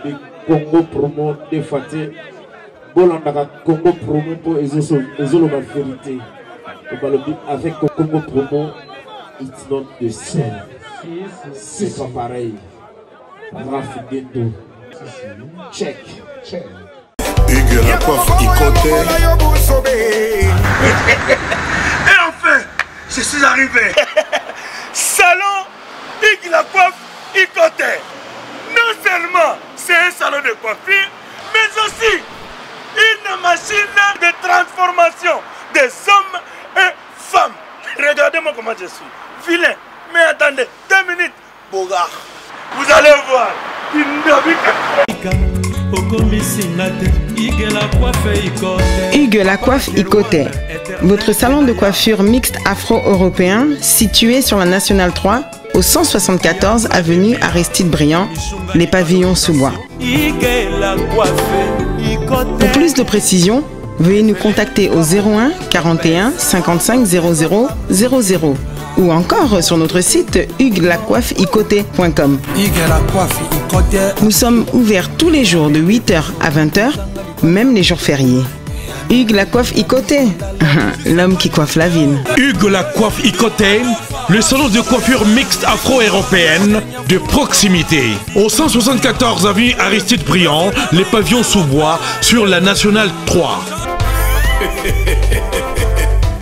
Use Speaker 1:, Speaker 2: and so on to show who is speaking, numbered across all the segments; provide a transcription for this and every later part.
Speaker 1: Balobi Congo promo deux fois te. Bolandaka Congo promo mpo ezoloba verite. Balobi avec Congo promo it's not the same. C'est pas pareil. Raph Gendo. Check. Check.
Speaker 2: Hugues la coiffe Ikote.
Speaker 3: Et enfin, je suis arrivé. Salon Hugues la coiffe Ikote. Non seulement c'est un salon de coiffure, mais aussi une machine de transformation des hommes et femmes. Regardez-moi comment je suis. Vilain. Mais attendez, deux minutes. Bogard. Vous allez voir.
Speaker 4: Hugues la coiffe Ikote, votre salon de coiffure mixte afro-européen situé sur la Nationale 3 au 174 avenue Aristide Briand, les pavillons sous bois. Pour plus de précisions, veuillez nous contacter au 01 41 55 00 00 ou encore sur notre site hugueslacoiffeikote.com. Nous sommes ouverts tous les jours de 8h à 20h, même les jours fériés. Hugues la coiffe Ikote, l'homme qui coiffe la ville.
Speaker 5: Hugues la coiffe Ikote, le salon de coiffure mixte afro-européenne de proximité. Au 174 avenue Aristide Briand, les pavillons sous bois sur la Nationale 3.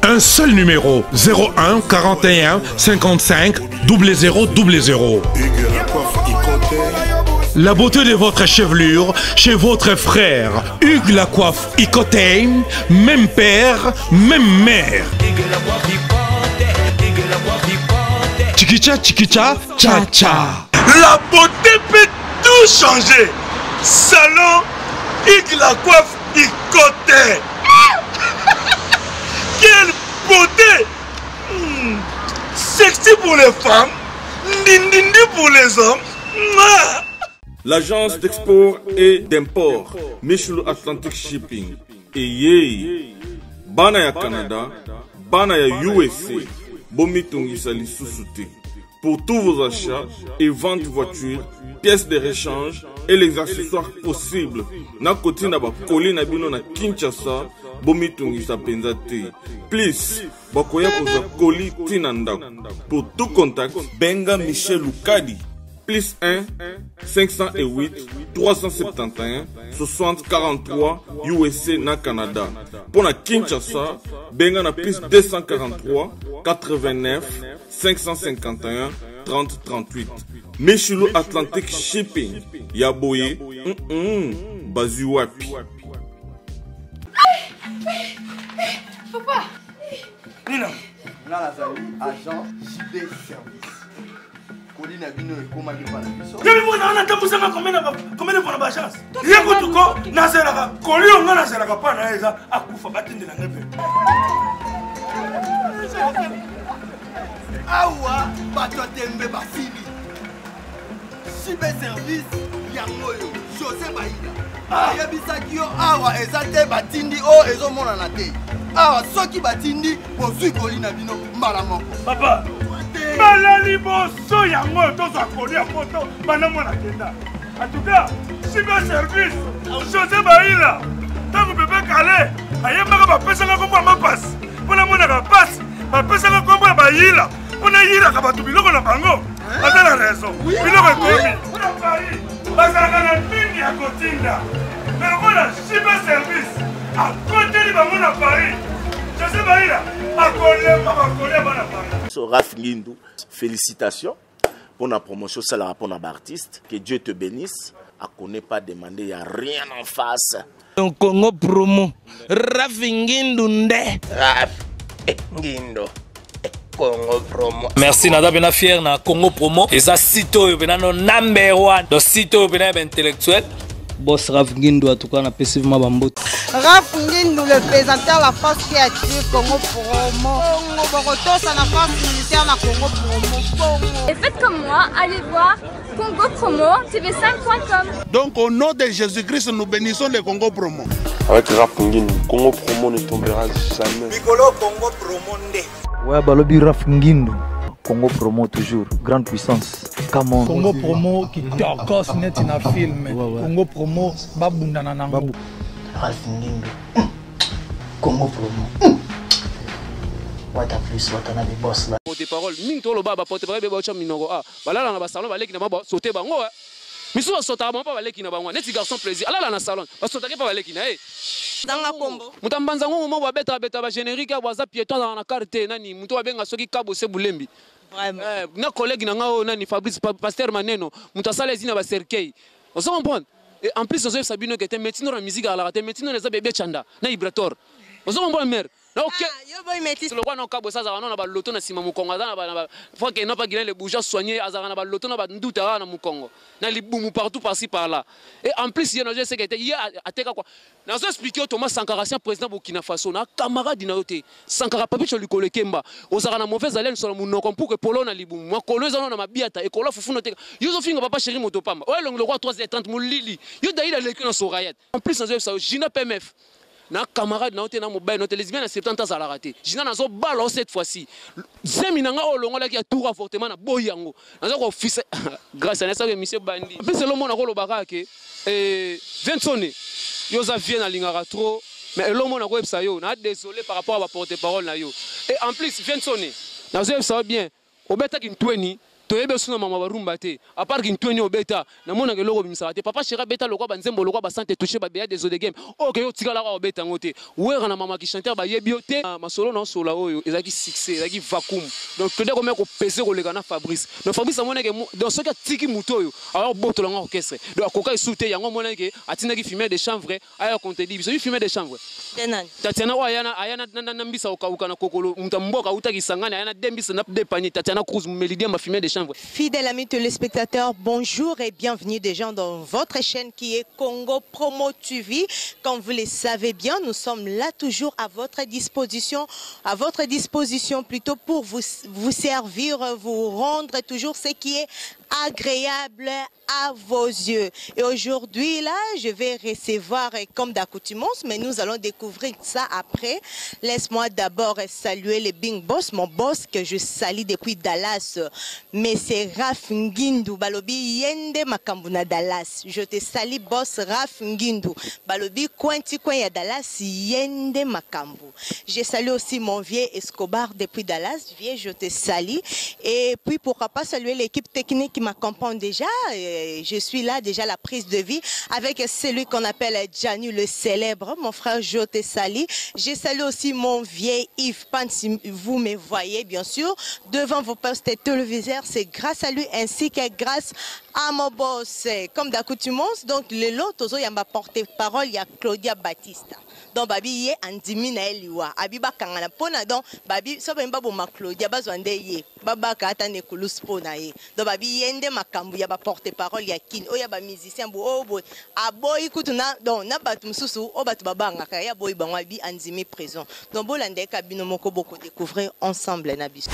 Speaker 5: Un seul numéro 01 41 55 00 00. La beauté de votre chevelure chez votre frère Hugues la coiffe Ikote, même père, même mère. Chikicha chikicha cha cha.
Speaker 3: La beauté peut tout changer. Salon Hugues la coiffe Ikote. Quelle beauté hmm. Sexy pour les femmes, ndindindi pour les hommes.
Speaker 6: L'agence d'export et d'import Michel Atlantic Shipping eyei bana ya Canada, bana ya USA bomitungisa lisusu te. Pour tous vos achats et ventes voitures, pièces de rechange et les accessoires possibles na kotinda ba colis na bino na Kinshasa bomitungisa penza te. Plus bakoya kozwa colis ti na ndako. Pour tout contact, benga Michel Lukadi plus 1 508 371 60 43 USA na Canada. Pour na Kinshasa, benga na plus 243 89 551 30 38. Michulu Atlantic Shipping ya boye mm -mm, bazwi wapi?
Speaker 7: Papa
Speaker 3: Nina
Speaker 8: nga nazali agent JB Service koli na bino ekomaki mpa na biso
Speaker 3: yebi mwana wana atambusanga combien de fois na baagence ye kutu ko nazelaka koli oyo nga nazelaka mpa na ye eza akufa batindela ngai mpe
Speaker 8: awa bato ya tembe basili sibe service yango oyo josé baida ah. ayebisaki yo awa eza te batindi oyo ezomonana te awa soki batindi bozwi koli na bino mbala moko
Speaker 3: papa mbala liboso yango oyo tozwa koli ya poto banda mwana kenda en tout cas sibe service josé baila ntango bebe kale ayembaka bapesaka nkombo ya mapasi mpo namonaka mpasi bapesaka nkombo ya bayila mpo nayilaka bato biloko na bango baza na raison biloko ekomi na paris bazalaka na mingi ya kotinda me lokola jibe service akoteli bango na paris josé baila akolemba bakolia bana paris
Speaker 9: so raf ngindu félicitations pour la promotion salaka pour na artiste que dieu te bénisse akone pas demander ya rien en face
Speaker 10: Donc Congo promo. Raf Ngindu nde.
Speaker 11: Raf eh, Ngindo. Eh, Congo promo.
Speaker 10: Merci naza pena fier na Congo promo. Eza site oyo pena no number one. Donc site oyo pena ya ba intellectuel.
Speaker 12: Boss Raf Ngindu en tout cas na pesi vraiment ba mbote.
Speaker 13: Raf Ngindu le présentateur la force qui attire Congo promo. Congo bokotosa na force militaire na Congo promo. Congo.
Speaker 7: Et faites comme moi, allez voir Congo Promo TV5.com.
Speaker 14: Donc au nom de Jésus-Christ, nous bénissons le Congo Promo.
Speaker 15: Avec Raf Ngindu, Congo Promo ne tombera jamais.
Speaker 8: Mikolo Congo Promo nde.
Speaker 12: Ouais, balobi Raf Ngindu.
Speaker 16: Congo promo toujours grande puissance come on
Speaker 17: Congo promo kitokos neti na film Congo promo babundana nango
Speaker 11: Ralph Ngindu Congo promo Wata plus wata na boss la
Speaker 18: porte parole mingi toloba ba porte parole ba minoko ah balala na ba salon baleki na ba sauter bango eh. Misusu basotaka bango mpa baleki na bango neti garçon plaisir alala na salon basotaki mpa baleki na ye
Speaker 13: zanga kombo
Speaker 18: moto ya mbanza ngongo moko babetaka beta ba générique abo aza piéton azalaka na kar te nani moto babenga soki kabo se bulembi eh, na collègue na nga oyo nani fabrice pasteur maneno moto asala ezi na ba cercueil ozo comprendre et en plus ozoyebisa bino ke te métino na musique alaka te métino eza bebe chanda na ibrator ozo comprendre mère
Speaker 13: Ah,
Speaker 18: lokwa na okabo esa azalaka nao na baloto na nsima mokongo aza na foke no pa guilin le bourgeois soigné azalaka na baloto na banduta kaka na mokongo na libumu partout par-ci par-là et en plus ye nazo eseka ete ye ateka kwa nazo explike yo Thomas Sankara ancien président Burkina Faso na camarade na yo te Sankara papicho likolo ekemba ozalaka na mauvaise haleine solo monoko mpuku epolo na libumu makolo eza nao na mabiata ekola fufu no teka yo ozofinga papa chéri moto pamba oyo elongi lokwa 3h30 molili yo daida aleki na sorayet en plus nazoyebisa yo Gina PMF na camarade na yo te na mobali na yo te lesbienne ya 70 azalaka te jina nazobala yo cette fois-ci zemi na nga oyo olongolaki ya tour avortement na boyi yango naza kofisa grâce anasaka émission bandi mpese elomona koloba kaka ke eh, vinsone yo oza vie nalingaka trop mais elomona koyebisa yo na désolé par rapport à baporte parole na yo et en plus vinsone nazoyebisa yo bien Obeta kintweni toyebi osu na mama barumba te à part kintweni obeta namonaka eloko obimisaka te papa chéri abeta lokwa banzembo lokwa basante touche babeya des de game oyo ke yo otikalaka obeta yango te wera na mama kichanteur bayebi yo te ah, masolo na osola oyo ezalaki succès ezalaki vacuum donc claudia komea kopese koleka na fabrice donc fabrice amonaki donc soki atiki moto oyo awa kobotola yango orchestre donc akoka esu te yango amonaki atindaki fumier de chanvre aya contredit biso yo fumier de chanvre Tatiana oyo aya na aya na na mbisa okauka na kokolo moto ya mboka auta Kisangani aya na deux mbisa na deux paniers Tatiana Cruz momeli diamba fumier de chanvre.
Speaker 13: Fidèles amis téléspectateurs, bonjour et bienvenue déjà dans votre chaîne qui est Congo Promo TV. Comme vous le savez bien, nous sommes là toujours à votre disposition, à votre disposition plutôt pour vous, vous servir, vous rendre toujours ce qui est agréable à vos yeux. Et aujourd'hui, là, je vais recevoir, comme d'accoutumance, mais nous allons découvrir ça après. Laisse-moi d'abord saluer le Big Boss, mon boss que je salue depuis Dallas. Mais c'est Raf Ngindu, Balobi Yende Makambuna Dallas. Je te salue, boss Raf Ngindu. Balobi Cointi Coin ya Dallas, Yende Makambu. Je salue aussi mon vieux Escobar depuis Dallas. Vieux, je te salue. Et puis, pourquoi pas saluer l'équipe technique qui m'accompagne déjà. Je suis là déjà la prise de vie avec celui qu'on appelle Gianni le célèbre. Mon frère, je te salue. Je salue aussi mon vieil Yves Pan, si vous me voyez bien sûr. Devant vos postes téléviseurs, c'est grâce à lui ainsi que grâce à mon boss. Comme d'accoutumance, donc le lot, tozo yamba porte-parole, il y a Claudia Batista. Donc babi ye andimi na ye liwa abi bakangana pona donc babi so balingi baboma Claudia bazwa nde ye babaka ata na ekulusu mpo na ye donc babi ye nde makambo ya ba porte parole ya kin oyo ya ba musicien bo oyo boye aboyi kutu na donc na bato mosusu oyo bato babangaka ye aboyi bango abi andimi prison donc bolanda ye ka bino moko boko découvrir ensemble na biso.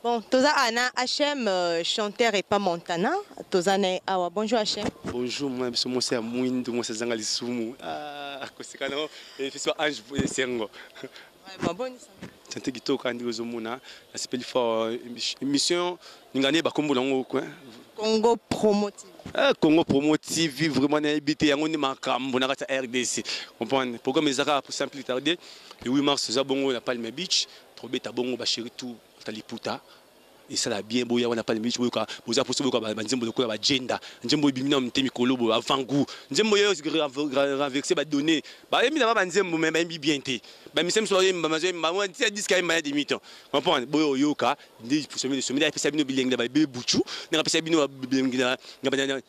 Speaker 13: Bon, toza awa na HM euh, chanteur et pas Montana. Toza na ye awa. Bonjour HM.
Speaker 19: Bonjour, moi biso mwasi ya mwindu, mwasi azanga lisumu. Ah, koseka na biso ange esengo.
Speaker 13: Vraiment bonne santé.
Speaker 19: Santé kitoko kandi ozomona. Nasepeli fort euh, émission ningani bakombo nango quoi.
Speaker 13: Congo Promo TV.
Speaker 19: Eh, Congo Promo TV vraiment nayebi te yango nde makambo na kati ya RDC. Comprendre? Programme ezaka pour sans plus tarder. Le 8 mars toza bongo na Palm Beach, tobeta bongo ba chéri tout ta liputa esala bien boya wana pale michi boyoka boza poso boyoka banzembo lokola bajenda nzembo ebimi na mte mikolo boye avant goût nzembo ye renverse badonné bayembi na ba banzembo me bayembi bien te bamisa miso bayemba bazoyemba tia diske ayemba ya demi temps comprendre boyo oyoka nde sommet de sommet apesa bino bilengi na babebe buchu ndenge apesa bino bilengi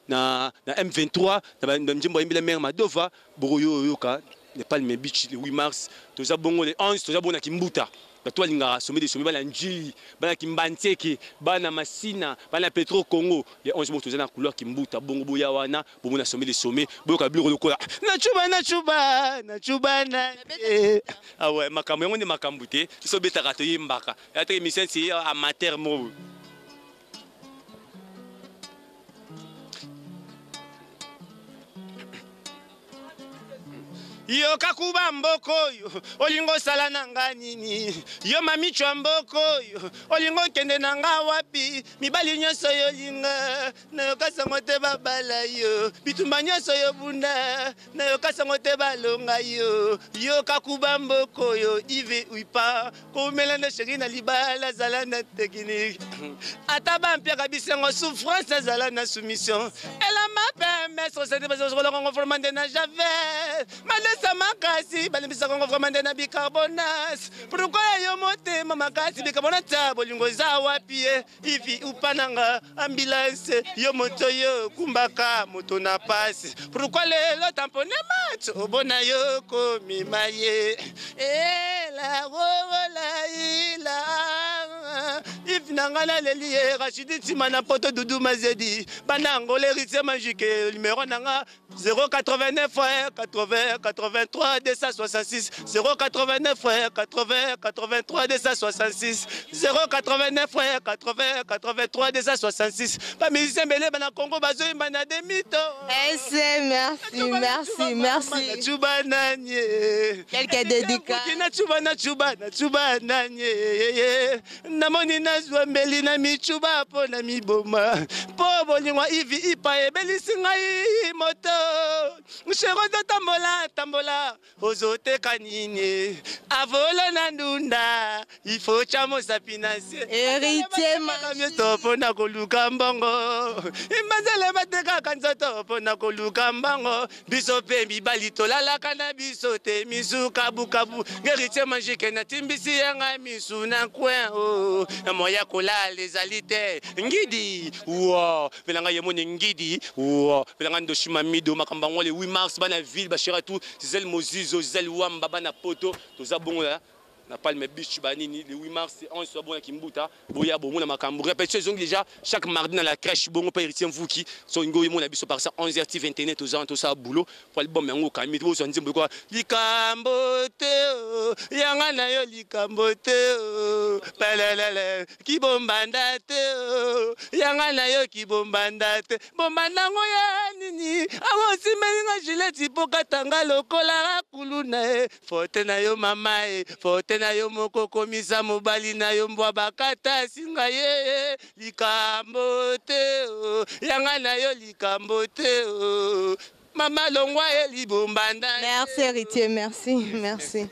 Speaker 19: na M23 na banzembo ayembela mare madova bokoyo oyoka le palme beach le 8 mars toza bongo le 11 toza bongo na kimbuta bato balingaka sommet de sommet bana njili bana kimbanseke bana masina bana petro congo le 11 bongo toza na couloir kimbuta bongo boya wana bomona sommet de sommet boyoka biloko lokola nacuba nacuba nacuba na awe ah makambo yango nde makambo te biso obetaka toyembaka ata émission ti amateur moko
Speaker 11: Yoka kuba mboko oyo olingo osala na nga nini? Yo mamicho ya mboko oyo olingo okende na nga wapi? Mibali nyonso yolinga nayoka sango te babala yo, bitumba nyonso yobunda nayoka sango te balonga yo. Yoka kuba mboko oyo Ive Uipa koumela na sheri na libala zala na technique ata bampiaka bisengo souffrance azala na soumission elamba pembe société bazokolongo vraiment nde na javel malesa makasi balembisaka ngo vraiment nde na bicarbonate pourkoi ya yo motema makasi bicarbonate ya bolingo eza wapi ye ivi upananga ambulance yo moto yo kumbaka moto na pasi pourkoi lelo tampone match obona yo komema ye ela wowolaila ivi na ngai naleli ye rachidi ntima na poto dudu mazedi bana angola héritier manjike numero na nga 089 80 83 266 089 80 83 266 089 80 83 266 bamusicien ebele bana congo bazoyemba na demito
Speaker 13: ese merci merci merci
Speaker 11: nacuba nanye
Speaker 13: quelques dédicaces
Speaker 11: nacuba nacuba nacuba nanye namoni nazwa mbeli na micuba mpo na miboma mpo bolingo ivi ipa ebelisi ngai moto shero ozotambola tambola ozoteka nini avolo na ndunda ifo tya mosapi na se
Speaker 13: heritier
Speaker 11: mpo na koluka mbongo mbazele batekaka nzoto mpo na koluka mbongo biso mpe mibali tolalaka na biso te misu kabukabu ngeritie manjike natimbisi ya ngai misu na coin o oh. moya kolala ezali te ngidi wo mpela ngai yemoni ngidi wo mpela ngai ndoshima mido makambo yango le 8 mars bana ville bashera tout gisele mozizo gisele wamba bana poto toza bongo na Palme Beach banini le 8 mars 11 soit bon na Kimbuta boya bomona makambo répétition ezongi déjà chaque mardi na la crèche bongo pa héritier Mvuki so ngo yemona biso par ça 11h ti 21h toza tosala boulot po album yango okami bozwa nzembo kwa likambo te oh, yanga na yo likambo te oh, palelele kibombanda te oh, yanga na yo kibombanda te bombanda ngo ya nini awa osimbeli nga gileti mpo katanga lokola kuluna ye Faute na yo mama e, faute na yo moko komisa mobali na yo mbwa bakata singa ye likambo te o, yanga na yo likambo te o. Mama longwa ye libombanda.
Speaker 13: Merci héritier, merci, merci.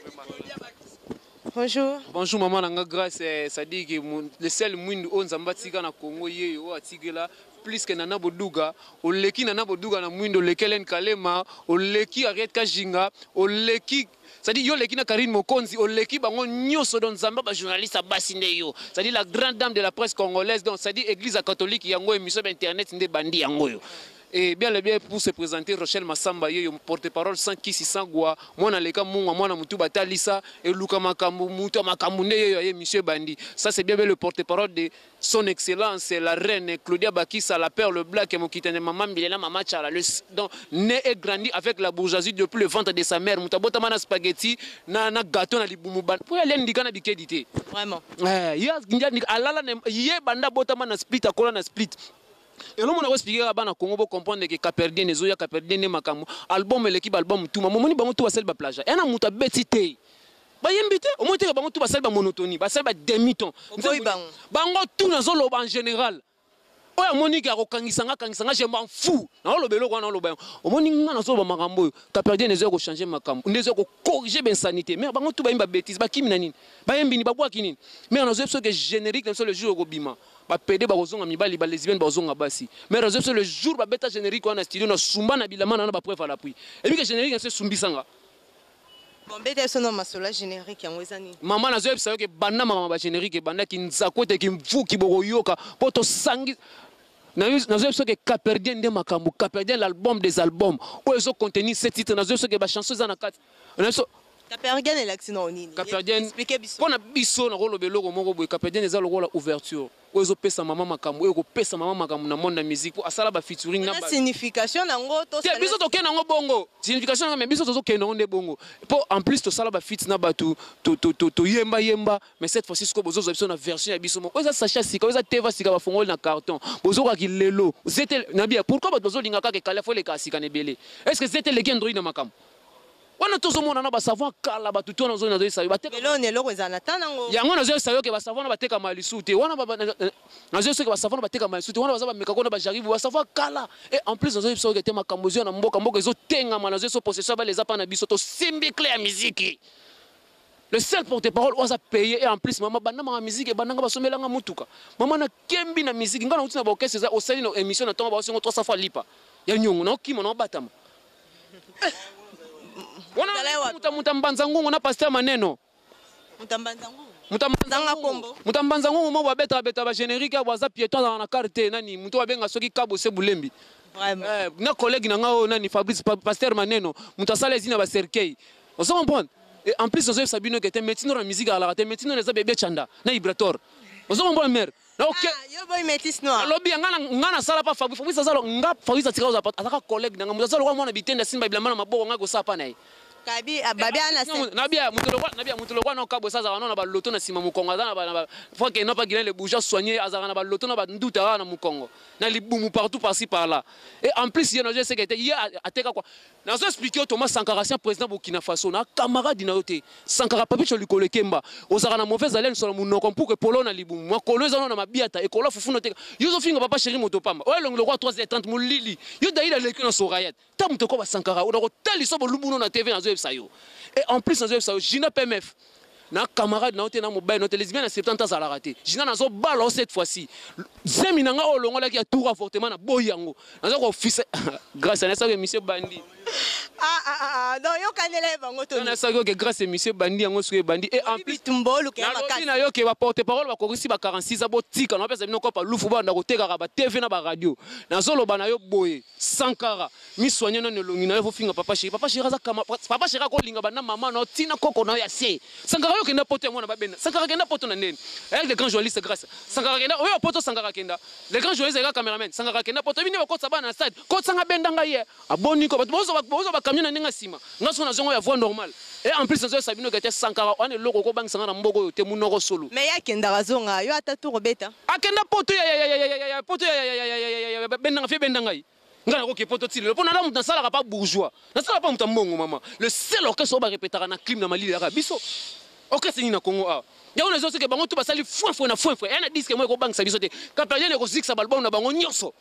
Speaker 13: Bonjour.
Speaker 18: Bonjour maman nanga grâce eh, c'est-à-dire que le seul mwindu oyo Nzambe atika na Congo yeyo oyo atikela plus que Nana Boduga oleki Nana Boduga na mwindo oleki Hélène Kalema oleki Harriet Kajinga oleki c'est-à-dire yo oleki na Karine Mokonzi oleki bango nyonso donc Nzambe ba journaliste ya basi nde yo c'est-à-dire la grande dame de la presse congolaise donc c'est-à-dire église catholique yango émission ba internet nde bandi yango yo Et bien le bien pour se présenter Rochelle Massamba yeyo porte-parole sans kisi sans gwa mwana leka mungwa mwana mutu batalisa eluka makambo mutu makambo nde yeyo aye monsieur Bandi ça c'est bien le porte-parole de Son excellence la reine Claudia Bakissa la perle black mokitane mama Mbilela mama Chala le donc né et grandi avec la bourgeoisie depuis le ventre de sa mère moto abotama na spaghetti na na gâteau na libumu ba po ya ndika na bikedi te
Speaker 13: vraiment
Speaker 18: eh ya alala ye banda botama na split akola na split eloko mona koexplike kaka bana congo bocomprendre ke caperdien ezoya caperdien nde makambo album eleki baalbum tuma momoni bango tu basali baplagia ya na moto abeti te bayembi te omoni teke bango tu basali bamonotonie basali ba demi ton bango tu nazoloba en général oyo amoni ke akokangisa nga akangisa nga je m'en fous naoloba eloko wana naoloba yango omoni nga nazoloba makambo oyo caperdien ezoya kochange makambo nde ezoya kocorrige bainsanité mais bango tu bayembi babétise bakimi na nini bayembi nini babwaki nini mais nazoyebi biso ke générique na biso le jour ekobima ba pede bakozonga mibali ba lesbienne bakozonga basi mais raison biso le jour babeta générique wana na studio na sumba na bilamba na ba preuve à l'appui ebi ke générique na se sumbisa nga
Speaker 13: Bon, beta biso na masolo ya générique yango eza nini?
Speaker 18: Mama nazoyebisa yo ke banda makambo ba générique ebandaki nzako ete kimvuki bokoyoka mpo tosangi nazoyebi soki caperdien nde makambo caperdien l'album des albums oyo ezo contenir ce titre nazoyebi soki bachanson eza na kati
Speaker 13: Caperdienne elakisi na nini?
Speaker 18: Caperdienne mpo na biso nakoloba eloko moko boye Caperdienne eza lokola ouverture oyo ezopesa mama makambo oyo ekopesa mama makambo na monde ya musique mpo asala ba featuring
Speaker 13: na signification nango
Speaker 18: to te biso tokende yango bongo signification nango mais biso tozokende yango nde bongo mpo en plus tosala ba feat na bato toyemba yemba mais cette fois-ci sikoyo bozozwa biso na version ya biso moko oyo eza sachet ya sika oyo eza teva sika bafongoli na carton bozokaki lelo zete na bia pourquoi bato bazolinga kaka ekala fo eleka ya sika na ebele est ce que zete eleki android na makambo? Wana tozomona na basavon kala bato to nazo nazoyesa yo bateka
Speaker 13: eloko na eloko ezala na temps nango.
Speaker 18: Yango nazoyesa yo ke basavon na batekama lisusu te. Wana nazoyesa yo ke basavon na batekama lisusu te. Wana baza bameka kona bajaribu basavon kala. Et en plus nazoyebisa yo ke te makambo ezoya na mboka, mboka ezotengama, nazoyesa yo possession ya bale eza pa na biso, tosimbi cle ya miziki. Le seul porte-parole oyo aza paye et en plus mama banda mama musique ebanda nga basombela nga mutuka. Mama na kembi na musique nga nauti na ba orchestre eza osali na émission na tongo baosengo 300 fois lipa ya nyongo na okima na obatama. Wana muta muta mbanza ngungu na pasteur Maneno.
Speaker 13: Muta mbanza ngungu.
Speaker 18: Muta mbanza
Speaker 13: kombo.
Speaker 18: Muta mbanza ngungu mo babeta beta ba générique abo aza piéton na carte nani mutu abenga soki kabo se bulembi.
Speaker 13: Vraiment.
Speaker 18: Eh, na collègue na nga oyo nani Fabrice pasteur Maneno mutu asala ezina ba cercueil. Ozo comprendre? Et en plus ozo yebisa bino que te médecine na musique alaka te médecine eza bébé chanda na vibrator. Ozo comprendre mère? Na ok.
Speaker 13: Ah, yo boy métis noir.
Speaker 18: Alobi nga na nga na sala pa Fabrice Fabrice azalo nga Fabrice atika oza azaka collègue na nga mutu azalo kwa mwana bitenda simba bilamba na maboko nga ko sala pa na ye.
Speaker 13: Kabi ah, babi ana se.
Speaker 18: Na bia mutu lokwa na bia mutu lokwa na kabo sa na ba loto na sima mukongo azana ba na ba faut que non pas Guilain le bourgeois soigné azaka na ba loto na ba nduta na mukongo na libumu partout par-ci par-là. Et en plus ye na je sais que ye ateka quoi. Nazo expliquer yo Thomas Sankara ancien président Burkina Faso na camarade na yo te. Sankara papicho likolo ekemba. Ozaka na mauvaise haleine sur munoko mpuke polo na libumu. Makolo eza na mabiata ekola fufu no te. Yo zo finga papa chéri moto pamba. Oyo longi lokwa 3h30 molili. Yo Daïla leki na Sorayat. Ta moto ko ba Sankara ona ko tali so bolumbu na TV nazo yebisa yo. Et en plus nazo yebisa yo Gina PMF. Na camarade na yo te na mobali na yo te lesbienne ya 70 azalaka te. Gina nazo bala yo cette fois-ci. Zemi na nga oyo olongolaki ya tour avortement na boyi yango. Naza ko fils grâce na saki monsieur bandi.
Speaker 13: Ah ah ah, ah non yo kanela ye bango to.
Speaker 18: Na saki que grâce monsieur bandi yango soki bandi et en plus
Speaker 13: tumbolu ke makasi.
Speaker 18: Na yo ke ba porte parole ba kokisi ba 46 abo tika na pesa bino kopa lufu ba ndako tekaka ba TV na ba radio. Nazo loba na yo boye Sankara mi soigner nanu elongi na yo faut finga papa chéri papa chéri aza kama papa chéri akolinga banda mama na yo tina koko na yo ya se Sankara yo kenda poto ya mwana babenda Sankara kenda poto na ndeni avec le grand journaliste grâce Sankara kenda oyo poto Sankara kenda le grand journaliste eka cameraman Sankara kenda poto bino bakotisa bana na stade kotisa nga benda ngai ye aboni ko bato bozo bozo ba camion na ndenge nsima nga soki nazongo ya voie normale et en plus nazoyesa bino kete Sankara wana eloko okobangisa nga na mboka oyo te munoko solo
Speaker 13: mais ye akendaka zonga yo ata tour obeta
Speaker 18: akenda poto ya ya ya ya ya poto ya ya ya ya ya benda nga fie benda ngai nga nakoki poto ti lelo mpo nala moto nasalaka pa bourgeois nasalaka pa moto ya mbongo mama le seul orchestre oyo barepetaka na clim na malili yaka biso orchestre nini na congo awa yango nazo seke bango tu basali fwefwe na fwefwe eya na diske moko ekobangisa biso te kaperiene ekozikisa balbum na bango nyonso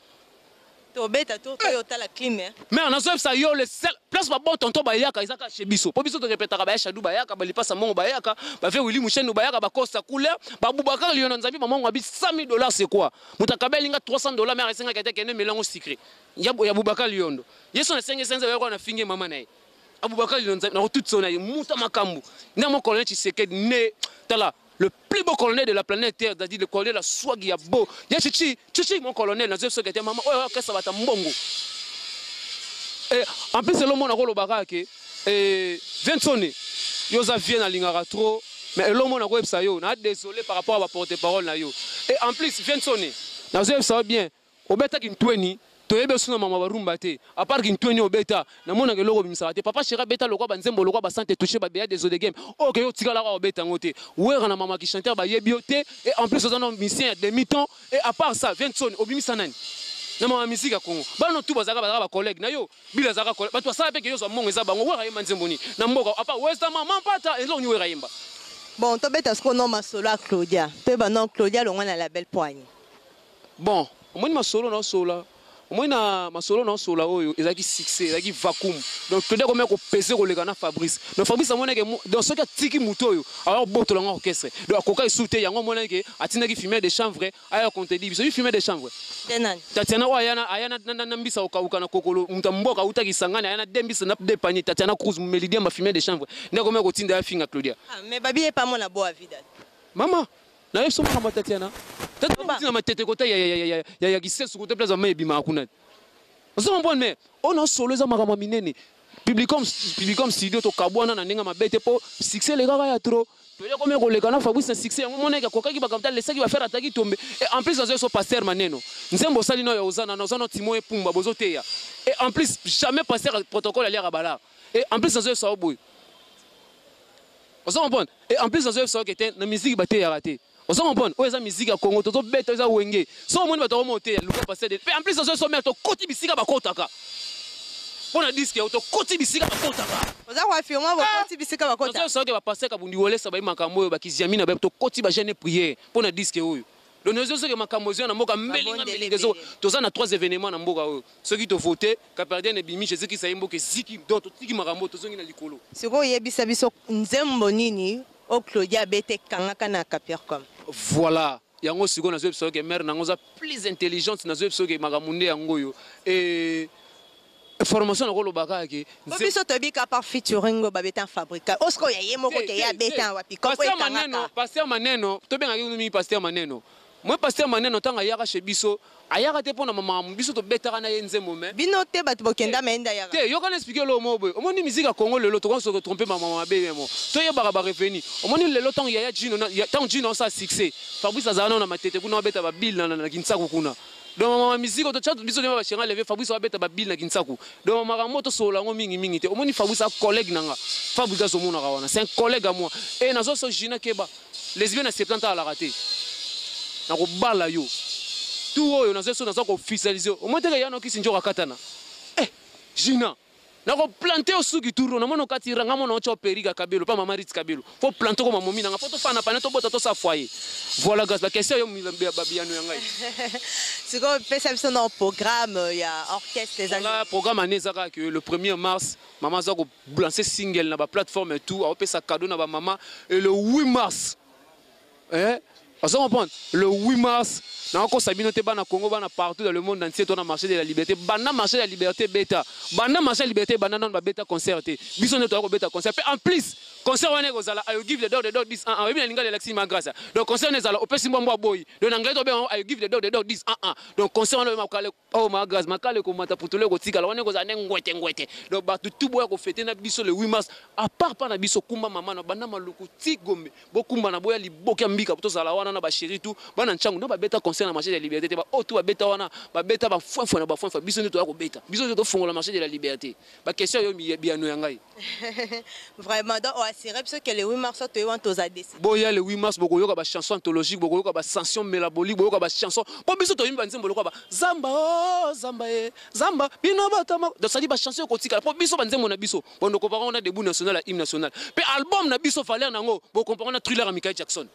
Speaker 13: tobeta to toyo otala clim eh.
Speaker 18: Mais nazoyebisa yo le seul place ba bon tonton bayaka eza kaka chez biso po biso torepetaka baya shadu bayaka balipasa mbongo bayaka bave willi mushenu bayaka bacosta couleur babubakaka liyo na nzambi bamongo abi 100 000 dollars c'est quoi moto akabeli nga 300 dollars mais asengaki ate akende melango sucré ya ya bubakar liyondo ye so nasengi senza yoko na finge mama na ye abubakar liyondo nzambi nakotutisa na ye muta makambo na mo colonel Tshisekedi ne tala le plus beau colonel de la planète Terre, c'est-à-dire le colonel la swag ya beau. Ya chichi, chichi mon colonel, nazo soki te mama oyo akesa bata mbongo. Et en plus le mona ko lobaka ke eh Vinsone yo za vie na lingaka trop mais elo mona ko yebisa yo na désolé par rapport à ba porte-parole na yo. Et en plus Vinsone nazo yebisa yo bien Obeta kintweni toyebi osu na mama barumba te à part kintweni obeta namonaka eloko obimisaka te papa chéri abeta lokwa banzembo lokwa basante touche babeya des de game oyo ke yo otikalaka obeta yango te wera na mama kichanteur bayebi yo te et en plus oza na musicien ya demi temps et à part ça Vinsoni obimisa nani na mama musique ya Congo bana tout bazalaka bazalaka ba collègue na yo bila azalaka collègue bato basala mpe ke yo ozwa mbongo eza bango wera ayemba nzembo nini na mboka à part westa mama mpata eloko nini wera ayemba
Speaker 13: bon tobeta sikoyo no masolo ya Claudia toyeba no Claudia longwa na label poigne
Speaker 18: Bon, omoni masolo na osola omoni na masolo na osola oyo ezalaki succès ezalaki vacuum donc Claudia akomaki kopese koleka na Fabrice donc Fabrice amonaki donc soki atiki moto oyo aya kobotola yango orchestre donc akoka lisusu te yango amonaki ke atindaki fumier de chanvre aya contredire biso fumier de chanvre Tatiana oyo aya aya na, na, mbisa kokauka na kokolo moto ya mboka auta Kisangani aya na de mbisa na de panier Tatiana Cruz melidien ba fumier de chanvre nde akomaki kotinda ya finga Claudia
Speaker 13: ah, mais babi ye pa mona boa vida
Speaker 18: mama nayebi so makambo ya tatiana tatiana na matete kota ya kisesu kote place bamai ebimaka kuna ozo comprendre mais oyo na solo eza makambo ya minene publicom publicom studio tokabwana na ndenge mabe te mpo succès elekaka ya trop toye komi koleka na fabrice na succès yango monaki akokaki bakambo te alesaki bafere ataki tombe et en plus nazoye so pasteur maneno nzembo osali no ya ozana na oza no timo epumba bozoteya et en plus jamais pasteur protocole aliaka balar et en plus nazoye sao boye Ozo comprendre? Et en plus nazo yebisa yo ke te na musique bateyaka te. Ozo comprendre? Oyo eza musique ya Congo tozo beta eza wenge. So omoni bato bakoma oteya luka pasteur de. Pe en plus nazo yebisa yo mère tokoti bisika bakotaka. Mpo na disque yango tokoti bisika bakotaka.
Speaker 13: Oza koaffirme bokoti bisika bakota.
Speaker 18: Nazo soki ba pasteur Kabundi Walesa bayi makambo oyo bakiziami na baye tokoti ba jeune prière mpo na disque oyo. Donc nazo soki makambo ezoya na mboka mbelinga mbelinga ezo toza na trois événements na mboka oyo. Soki to voter Kaperdien ebimi Jésus Christ aye mboka eziki donc totiki makambo tozongi na likolo.
Speaker 13: Sikoyo yebisa biso nzembo nini oyo Claudia abeta ekangaka na Capercom.
Speaker 18: Voilà. Yango sikoyo nazo yebisa yo ke mère nango oza plus intelligente nazo yebisa yo ke makambo nde yango oyo et formation nako loba kaka ke
Speaker 13: Po biso toyebi kaka par featuring oyo babeta fabrica oyo sikoyo ya ye moko ke ye abeta wapi kombo
Speaker 18: Pasteur Maneno
Speaker 13: ekangaka.
Speaker 18: Pasteur Maneno tobengaki kutu mingi Pasteur Maneno moi Pasteur Maneno tango ayaka chez biso ayaka te pona makambo biso tobetaka na ye nzembo mais
Speaker 13: Bino te batu bokenda mais ye nde ayaka.
Speaker 18: Te yoka na expliquer eloko moko boye omoni musique ya Congo lelo tokoki se tromper makambo mabe mais bon toyebaka ba revenu omoni lelo tango yaya Djino na tango Djino asala succès Fabrice azala nano na matete kuna abeta ba bill na na kinsaku kuna donc mama musique to tcha biso ba chenga leve Fabrice abeta ba bill na kinsaku donc makambo to solola ngo mingi mingi te omoni Fabrice a collègue nanga Fabrice azomonaka wana c'est un collègue à moi et nazo so Gina Keba lesbienne na 70 alaka te nakobala yo tout oyo nazo so nazo ko officialiser omoni te ke ya no kisi njoka katana eh Gina nako plante yo suki turo na mona okati ranga mona otya perika kabelo pa mama Ritz kabelo fo plante ko mamomi nanga fo tofana pane tobota tosa foyer voilà grâce ba question yo babiyano ya ngai
Speaker 13: sikoyo pesa biso na programme ya orchestre eza
Speaker 18: voilà programme année eza kaka que le 1er mars mama aza ko lancer single na ba plateforme et tout aopesa cadeau na ba mama et le 8 mars eh ozo comprendre le 8 mars nakokosa bino te bana Congo bana partout dans le monde entier to na marché de la liberté banda marché de la liberté beta banda marché de la liberté banda nanu babeta concert te biso nde toya kobeta concert pe en plus concert wana ekozala I give the dog the dog this ah ah oyebi na lingala elakisi ma grâce donc concert wana ezala opesi mbwa mbwa boyi donc na anglais tobenga yango I give the dog the dog this ah ah donc concert wana oyeba Oh ma grâce, makala ekomata putulu ekotikala wana ekozala nde ngwete ngwete. Donc bato tout boya kofete na biso le 8 mars à part pa na biso kumba mama na banda maluku ti Gombe bokumba na boya liboke ya mbika tozala wana na ba chéri tout bana nchangu na babeta concert na marché de la liberté te ba oyo tout babeta wana babeta ba fwenfwe na ba fwenfwe biso nde toya kobeta biso nde tofongola marché de la liberté ba question yo biyano ya ngai.
Speaker 13: Vraiment donc o assurer biso que le 8 mars toye wana toza décidé.
Speaker 18: Boya le 8 mars bokoyoka ba chanson anthologique bokoyoka ba sanction mélabolique bokoyoka ba chanson po biso toyembi ba nzembo lokola ba zamba oh zamba e zamba bino bato donc ça dit ba chanson ekotikala po biso ba nzembo na biso bondo comparer na debout national ya hymne national pe album na biso valeur nango bo comparer na thriller ya Michael Jackson.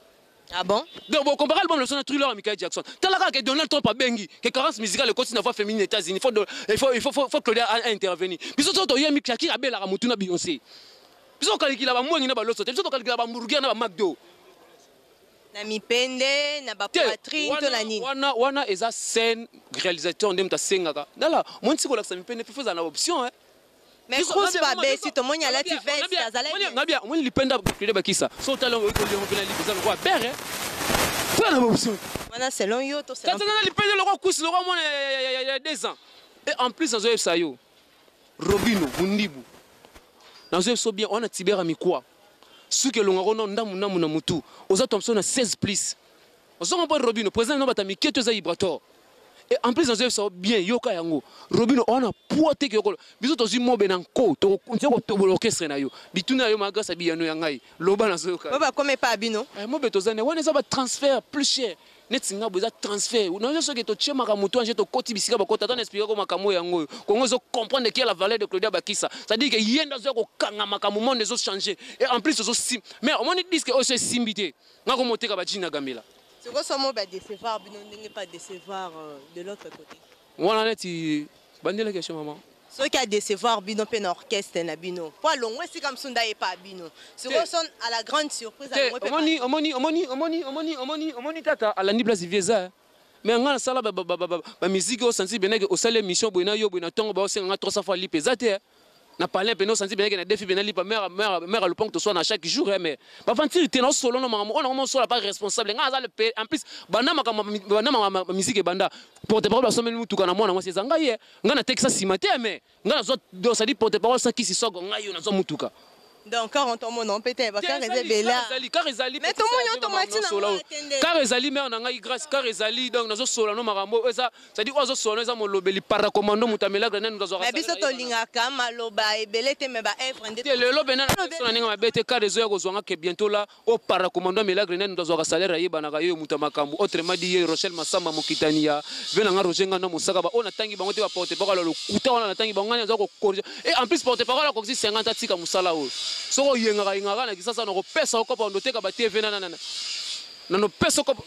Speaker 13: Ah bon?
Speaker 18: Donc bon comparer album na thriller ya Michael Jackson. Tala kaka que Donald Trump abengi que carence musicale ekoti na voix féminine États-Unis. Faut il faut il faut faut, faut Claudia a, a intervenir. Biso to toyemi Shakira abelaka mutu na Beyoncé. Biso tokalikila ba mwengi na ba loso te. Biso tokalikila ba hamburger na ba McDo.
Speaker 13: Na mipende, na ba poitrine to na nini?
Speaker 18: Wana wana eza scène réalisateur nde mutu asengaka. Ndala, moi ntiko lakisa mipende faut ezala na option hein.
Speaker 13: Mais Cruz pa beti tomoni alati veste azalaki.
Speaker 18: Ngabia omoni lipenda Claudia Bakisa. So otala oyo kolia ngo pena lipeza lokola père. Toi na boption.
Speaker 13: Wana selon yo to selon.
Speaker 18: Tata na lipenda lokola kusi lokola mwana ya 2 ans. Et en plus nazo yebisa yo. Robino Mundibu. Nazo yebisa bien wana Tibera Mikwa. Suki elonga kono ndamu ndamu na mutu. Oza Thompson na 16 plus. Ozo comprendre Robino président no bata mike to eza Ibrator. Et en plus nazo yebisa bien yoka yango. Robino wana poids te yokolo. Biso tozwi mobe na nko to kontinue kotobola orchestre na yo. Bituna yo ma grâce à biyano ya ngai. Loba nazo yoka.
Speaker 13: Ba kome pa bino.
Speaker 18: Eh mobe tozane wana eza ba transfert plus cher. Neti nga boza transfert. Nazo soki to tie makambo to anje to koti bisika ba kota tana expliquer ko makambo yango oyo. Congo ezo comprendre qui est la valeur de Claudia Bakisa. C'est-à-dire que yenda zo ko kanga makambo monde ezo changer. Et en plus ozo sim. Mais omoni disque oyo so esimbi te. Nga ko moteka ba jean na gambela.
Speaker 13: Sikoyo somo ba decevoir bino ndenge pa decevoir de l'autre côté.
Speaker 18: Wana neti bandela question maman.
Speaker 13: Soki a decevoir bino pe na orchestre na bino po alongwe esika mosusu nde aye pa bino. Sikoyo son à la grande surprise alongwe pe.
Speaker 18: Omoni omoni omoni omoni omoni omoni omoni tata alandi place vie eza. Mais nga nasala ba ba ba ba musique oyo sentir beneke osali émission boye na yo boye na tongo ba osenga nga 300 fois lipa eza te. Na palin pene osanti beneke na defi pene lipa mère mère mère lupango toswa na chaque jour mais ba ventire te na solo no makambo oyo na sola pas responsable nga aza le en plus banda makambo banda makambo musique ebanda porte parole basomeli mutuka na mwana mwasi eza ngai ye nga na tekisa sima te mais nga nazwa donc ça dit porte parole sans kisi sogo ngai yo nazwa mutuka.
Speaker 13: Donc 40 omona mpe te bakar eza ebele.
Speaker 18: Kar ezali.
Speaker 13: Mais tomoni yo tomati na ngo te nde.
Speaker 18: Kar ezali mare na ngai grâce kar ezali donc nazosola no makambo eza c'est-à-dire oyo azosola no eza molobeli paracommando moto amelaka nani moto azwaka.
Speaker 13: Mais biso tolingaka maloba ebele te, mais baœuvre nde.
Speaker 18: Te lelo pena na ndenge mabe te, kar ezoya kozwa nga ke bientôt là oyo paracommando amelaka nani moto azwaka salaire ayebanaka ye moto ya makambo. Autrement dit ye Rochelle Masamba mokitani ya ve na nga Roger Nganda mosaka ba oyo natangi bango te ba porte parole ya lokuta wana natangi bango ngani aza kocorriger. Et en plus porte parole akokisi 50 atika mosala oyo soki oyengaka yengaka na Kisasa na kopesa okopa ondoteka ba TV na na na nopesa okopa.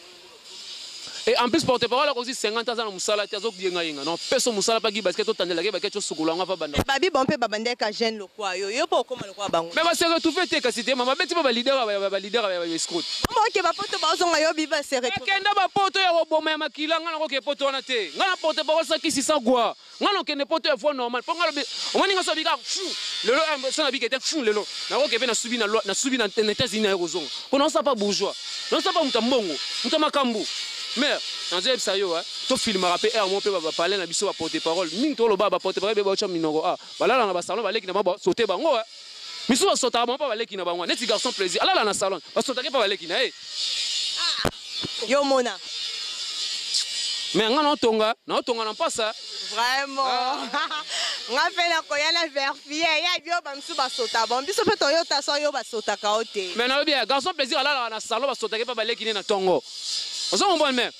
Speaker 18: Et en plus porte parole akoki 50 aza na mosala te azoyenga yenga non peso mosala pa gi basket otandelaka ye baketi osukola yango afa banda.
Speaker 13: Babi bango mpe babandaka jeune lokwa yo yo mpe okóma lokwa bango.
Speaker 18: Mais ba se retrouver te kasi te mama beti mpe baleader baleader ya escroc.
Speaker 13: Mama oke bapoto bazonga yo biba se retrouver.
Speaker 18: Ekenda bapoto ya koboma ya makila nga nakoke poto wana te nga na porte parole sakisi sans gwa nga nakokende poto ya voie normale mpo nga lobi omoni nga so abika fu lelo so nabika ete fu lelo nakoke mpe nasubi na nasubi na États-Unis naye kozonga mpo naosa pa bourgeois naosa pa moto ya mbongo moto ya makambo mare nazoyebisa yo tofilmaka mpe aire moko mpe bapale na biso baporte parole mingi toloba baporte parole be baotya minoko a balala na basalon baleki na bango basote bango misusu basotaka bango mpo baleki na bango neti garçon plaisir alala na salon basotaki mpo baleki na ye.
Speaker 13: Yo mona.
Speaker 18: Mais nga naotonga naotonga na mpasa.
Speaker 13: Vraiment nga mpe nakoya na verifie ya bio bamisusu basota bon biso mpe toyota so yo basotaka yo te.
Speaker 18: Mais nalobi ya garçon plaisir alalaka na salon basotaki mpe baleki ne na ntongo ozo comprendre mais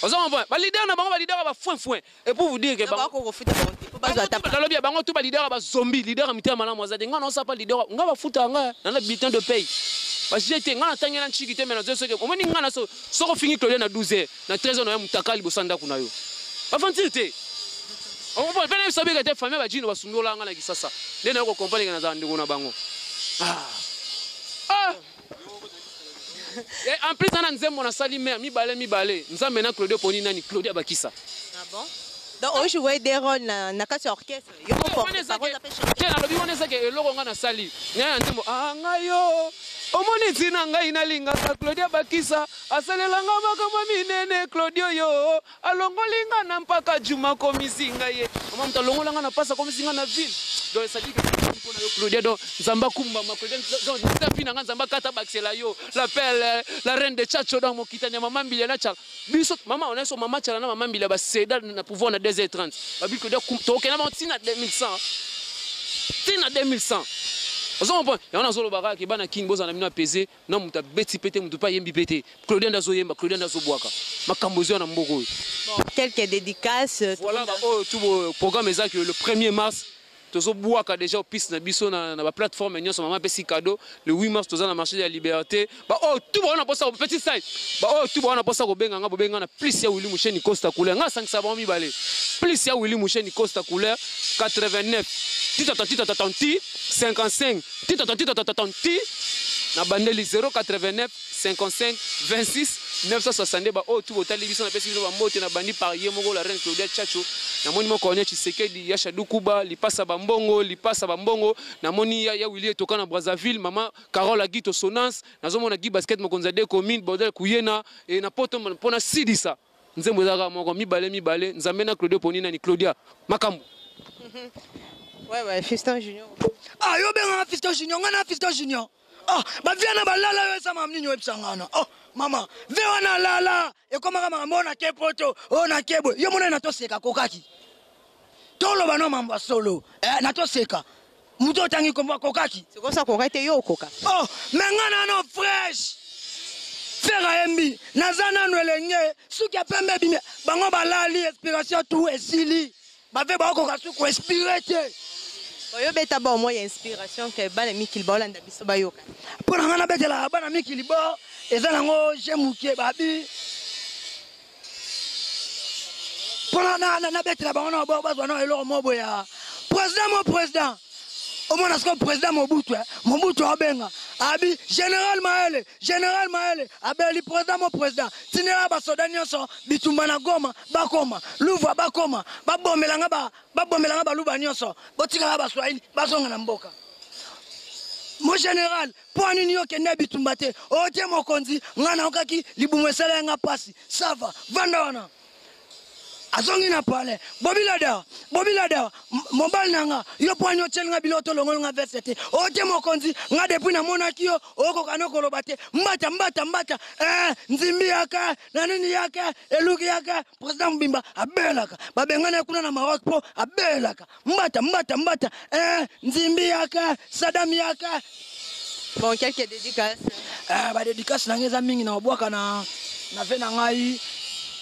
Speaker 18: ozo comprendre baleader na bango baleader ya bafoin foin. Et pour vous dire que nalobi ya bango tout baleader ya bazombi leader ya mitema malamu aza te nga naosala pa leader nga bafuta nga na bulletin de paye bajete nga natangela ntshiki te me nazo soki omoni nga na soki ofingi Claudia na 12 heures na 13 heures na yo mutaka liboso ya ndako na yo bafantire te okomprendre mpe nayebisa bika te famille bajino basundola nga na Kisasa nde nayo kokomprendre ke nazala ndeko na bango. Et en plus ana nzembo nasali mare mibale mibale nzambe na Claudio poni nani Claudia Bakisa.
Speaker 13: Ah bon? Donc on jouait des rôles na na kati ya orchestre. Yo moko porte-parole ape chanter.
Speaker 18: Te nalobi wana ezaki eloko nga nasali ngai na nzembo ah ngai yo omoni ntina ngai nalingaka Claudia Bakisa asalelanga makambo minene Claudio yo alongoli nga na mpaka juma akomisi ngai ye mama moto alongola nga na mpasi akomisi nga na ville donc esadi mpo na yo Claudia donc nzambe akumbama Claudia donc nzapi na nga nzambe akata bakisela yo la perle la reine de Tchatcho donc mokitani ya mama Mbilia na Tchala biso mama ona so mama Tchala na mama Mbilia baseda na pouvoir na 2h30 babi Claudia tokenda bango ntina 2100 ntina 2100 ozo comprendre yango nazoloba kaka ke bana King bozala na bino apese na moto abeti pe te moto pe ayembi pe te Claudia nde azoyemba Claudia nde azobwaka makambo ezoya na mboka oyo.
Speaker 13: Bon, quelques dédicaces.
Speaker 18: Voilà, bah, oh, tout le programme est que le 1er mars tozobwaka déjà opiste na biso na, na baplateforme nyonso mama apesi cadeau le 8 mars toza na marché de la liberté baoyo tout bawana mposa petit sai baoyo tout bawana mposa kobenga nga bobenga na plus ya Willy Musheni Costa Couleur nga asangisa bango mibale plus ya Willy Musheni Costa Couleur 89 titatatatatatanti 55 titatatatatatanti na bandeli 089 55 26 962 baoyo tu botali biso napesi bino bambote na bandi par ye moko la reine Claudia Tchatcho namoni moko Corneille Tshisekedi ya Shadukuba lipasa bambongo lipasa bambongo namoni ya, ya Willy Etoka na Brazzaville mama Carole Agito Sonance nazomona Guy Basket mokonzi ya deux communes bordel Kuyena e na poto mpona silisa nzembo ezalaka moko mibale mibale nzambe na Claudio poni nani Claudia makambo.
Speaker 13: Ouais, ouais, Fiston Junior.
Speaker 20: Ah, yo benga Fiston Junior, nga na Fiston Junior. Ah, ba via na balala yo esama nini oyebisa nga wana. Oh, mama, ve wana lala, ekomaka makambo oyo na ke poto, oyo na ke boye. Yo mona na toseka kokaki. Toloba no mambo ya solo. Eh, na toseka. Moto otangi kombo akokaki.
Speaker 13: Sikosa kokaki te yo okoka.
Speaker 20: Oh, me nga nano fresh. Frère ayembi, naza nano elenge, suki ya pembe ebimi, bango balali inspiration tout esili. Bave bakoka su ko inspire te.
Speaker 13: Oyo beta ba moi inspiration ke bana mikili baolanda biso bayoka.
Speaker 20: Mpo na ngai nabetelaka bana mikili bo eza nango je moke babi mpo nabetela bango na bazwa na eloko moko boye ya président mo président omona sikoyo président Mobutu eh? Mobutu abenga abi général Maele général Maele abeli président mo président tindela basoda nyonso bitumba na Goma bakoma Luvua bakoma babomelanga ba babomelanga baluba nyonso botikaka baswahili bazonga na mboka mo général mpo nini yo okende bitumba te otie mokonzi ngai naokaki libumu esala ya nga mpasi sava vanda wana. Azongi na palais. Bobi Ladawa, Bobi Ladawa, mobali na nga, yo mpo ani otyeli nga biloko tolongoli nga veste te. Ote mokonzi, nga depuis namonaki yo, okoka no koloba te. Mbata, mbata, mbata, eh, nzimbi yaka, na nini yaka, eluki yaka, président mobimba abelaka. Babengana ye kuna na Maroc mpo abelaka. Mbata, mbata, mbata, eh, nzimbi yaka, Saddam yaka.
Speaker 13: Bon, quelques dédicaces.
Speaker 20: Eh, ba dédicaces na ngai eza mingi na obwaka na na ve na ngai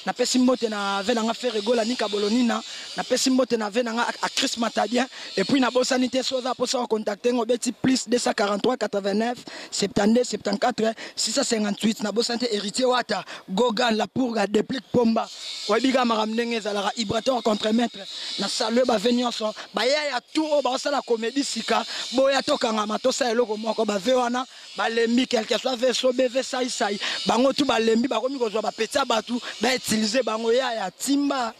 Speaker 20: napesi mbote na ve na nga Ferre Gola Nika Bolonina napesi mbote na ve na nga a Chris Matadien et puis nabosani te soza mposa wa contacter ngo obeti plus 243 89 72 74 658 nabosani te Héritier Wata Gogan la Purga Deplick Pomba oyebi kaka makambo ndenge ezalaka Ibrator contre maître na salue bave nyonso bayaya tout oyo baosala komedi sika boya tokangama tosala eloko moko bave wana balembi quelque soit ve sobe ve saisai bango tu balembi bakomi kozwa bapeti ya bato bautilize bango yaya timba.